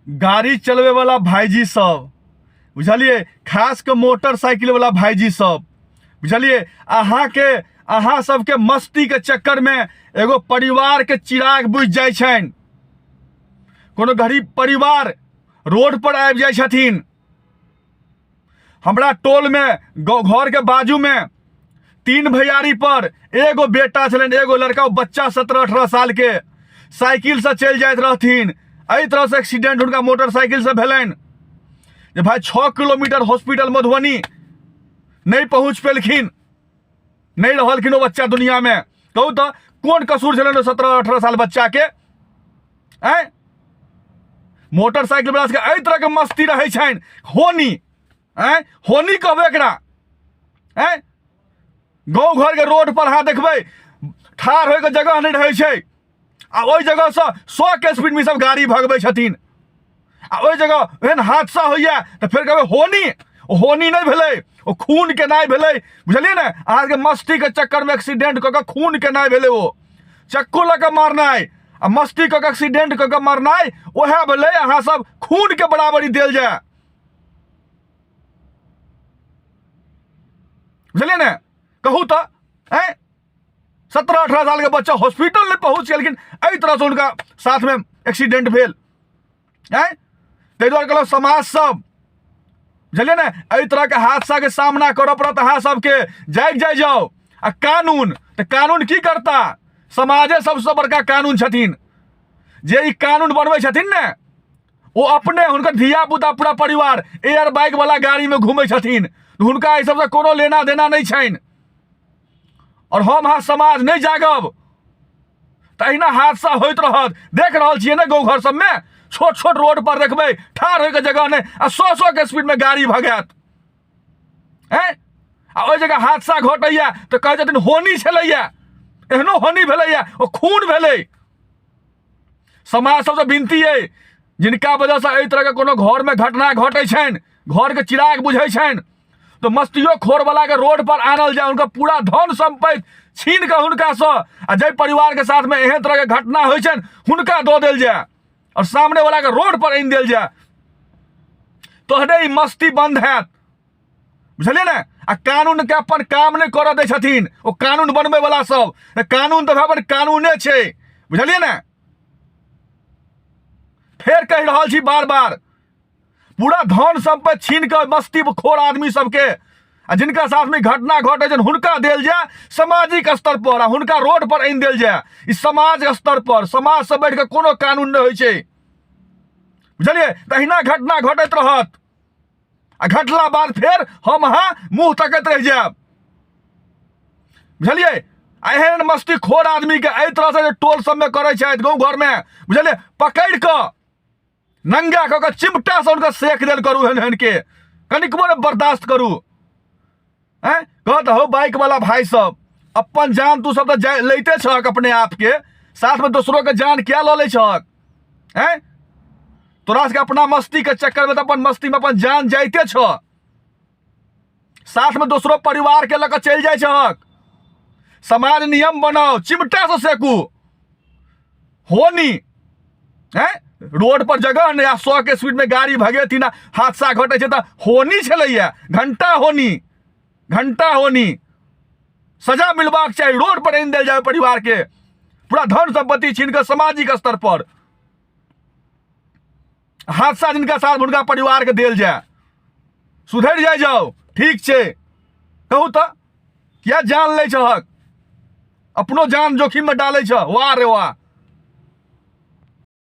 गाड़ी चलबै वाला भाईजी सब बुझलिए, खास के मोटरसाइकिल वाला भाईजी सब बुझलिए, अहाँके अहाँ सबके मस्ती के चक्कर में एगो परिवार के चिराग बुझि जाइ छनि। कोनो गरीब परिवार रोड पर आबि जाइ छथिन। हमरा टोल में घर के बाजू में 3 भैयारी पर एगो बेटा छलनि, एगो लड़का, ओ बच्चा 17-18 साल के, साइकिल से चलि जाइत रहथिन। एहि तरह से एक्सीडेंट हुनका मोटरसाइकिल से भेलनि जे भाई 6 किलोमीटर हॉस्पिटल मधुबनी नहीं पहुंच पेलखिन, नहीं रहलखिन ओ बच्चा दुनिया में। कहू तो कोन कसूर छलनि 17-18 साल बच्चा के? आँय, मोटरसाइकिल वाला सबके एहि तरह के मस्ती रहै छनि। होनी, आँय, होनी कहबै एकरा? आँय, गाँव घर के रोड पर अहाँ देखबै ठाढ़ होइके जगह नहि रहै छै, आ ओहि जगहसँ 100 के स्पीडमे सब गाड़ी भगबै छथिन, आ ओहि जगह एहन हादसा होइए तऽ फेर कहबै होनी। ओ होनी नहि भेलै, ओ खून केनाइ भेलै, बुझलियै ने? अहाँके मस्तीके चक्करमे एक्सीडेंट कऽ कऽ खून केनाइ भेलै। ओ चक्कू लऽ कऽ मारनाइ आ मस्ती कऽ कऽ एक्सीडेंट कऽ कऽ मरनाइ उएह भेलै। अहाँ सब खूनके बराबरी देल जाय, बुझलियै ने? कहू तऽ, आँय, 17-18 सालके बच्चा हॉस्पिटल नहि पहुँच गेलखिन, एहि तरहसँ हुनका साथमे एक्सीडेंट भेल। आँय, ताहि दुआरे कहलहुँ समाज सब, बुझलियै ने, एहि तरहके हादसाके सामना करऽ पड़त अहाँ सबके। जागि जाइ जाउ। आ कानून तऽ कानून की करता? समाजे सबसँ बड़का कानून छथिन। जे ई कानून बनबै छथिन ने, ओ अपने हुनकर धिया पुता पूरा परिवार एयर बाइक वाला गाड़ीमे घूमै छथिन, हुनका एहि सबसँ कोनो लेना देना नहि छनि। और हम अहाँ समाज नहि जागब तऽ अहिना हादसा होइत रहत। देख रहल छियै ने, गाँव घर सबमे छोट छोट रोड पर देखबै ठाढ़ होइके जगह नहि, आ 100-100 के स्पीडमे गाड़ी भगायत। हैं, आ ओहि जगह हादसा घटैया तऽ कहै छथिन होनी छलैया, एहनो होनी भेलैया, ओ खून भेलै। समाज सबसँ विनती अइ, जिनका वजहसँ एहि तरहके कोनो घरमे घटना घटै छनि, घरके चिराग बुझै छनि, तऽ मस्तियो खोरवलाके रोड पर आनल जाय, हुनकर पूरा धन सम्पत्ति छीन कऽ हुनकासँ, आ जाहि परिवारके साथमे एहन तरहके घटना होइ छनि हुनका दऽ देल जाय आओर सामने वालाके रोड पर आनि देल जाय, तहने ई मस्ती बंद हैत, बुझलियै ने? आ कानूनके अपन काम नहि करऽ दै छथिन ओ कानून बनबै वाला सब। कानून तऽ भाई कानूने छै, बुझलियै ने? फेर कहि रहल छी बार बार, पूरा धन सम्पत्ति छीन कऽ मस्ती खोर आदमी सबके, आ जिनका साथमे घटना घटै छनि हुनका देल जाय सामाजिक स्तर पर, आ हुनका रोड पर आनि देल जाय। ई समाज स्तर पर समाजसँ बढ़ि कऽ कोनो कानून नहि होइ छै, बुझलियै? तहिना घटना घटैत रहत, आ घटला बाद फेर हम अहाँ मुँह तकैत रहि जायब, बुझलियै? आ एहन मस्ती खोर आदमीके एहि तरहसँ जे टोल सबमे करै छथि, गाँव घरमे, बुझलियै, पकड़ि कऽ नंगा कऽ कऽ चिमटासँ हुनका सेक देल करू। एहन एहनके कनिकबो ने बर्दाश्त करू। आँय, कहत हौ बाइक वाला भाई सब, अपन जान तू सब तऽ लैते छहक अपने आपके, साथमे दोसरोके जान किया लऽ लै छहक? आँय, तोरा सबके अपना मस्तीके चक्करमे तऽ अपन मस्तीमे अपन जान जाइते छह, साथमे दोसरो परिवारके लऽ कऽ चलि जाइ छहक। समाज नियम बनाओ, चिमटासँ सेकू। होनी हैं, रोड पर जगह नहीं, आ 100 के स्पीड में गाड़ी भगेथिन आ हादसा घटै छै तऽ होनी छलैया, घंटा होनी, घंटा होनी। सजा मिलबाक चाही, रोड पर आनि देल जाय परिवार के, पूरा धन संपत्ति छीन कऽ सामाजिक स्तर पर हादसा जिनका साथ हुनका परिवार के देल जाय। सुधरि जाय जाओ, ठीक छै। कहू तऽ किया जान लै छहक, अपनो जान जोखिम में डालै छह? वाह रे वाह।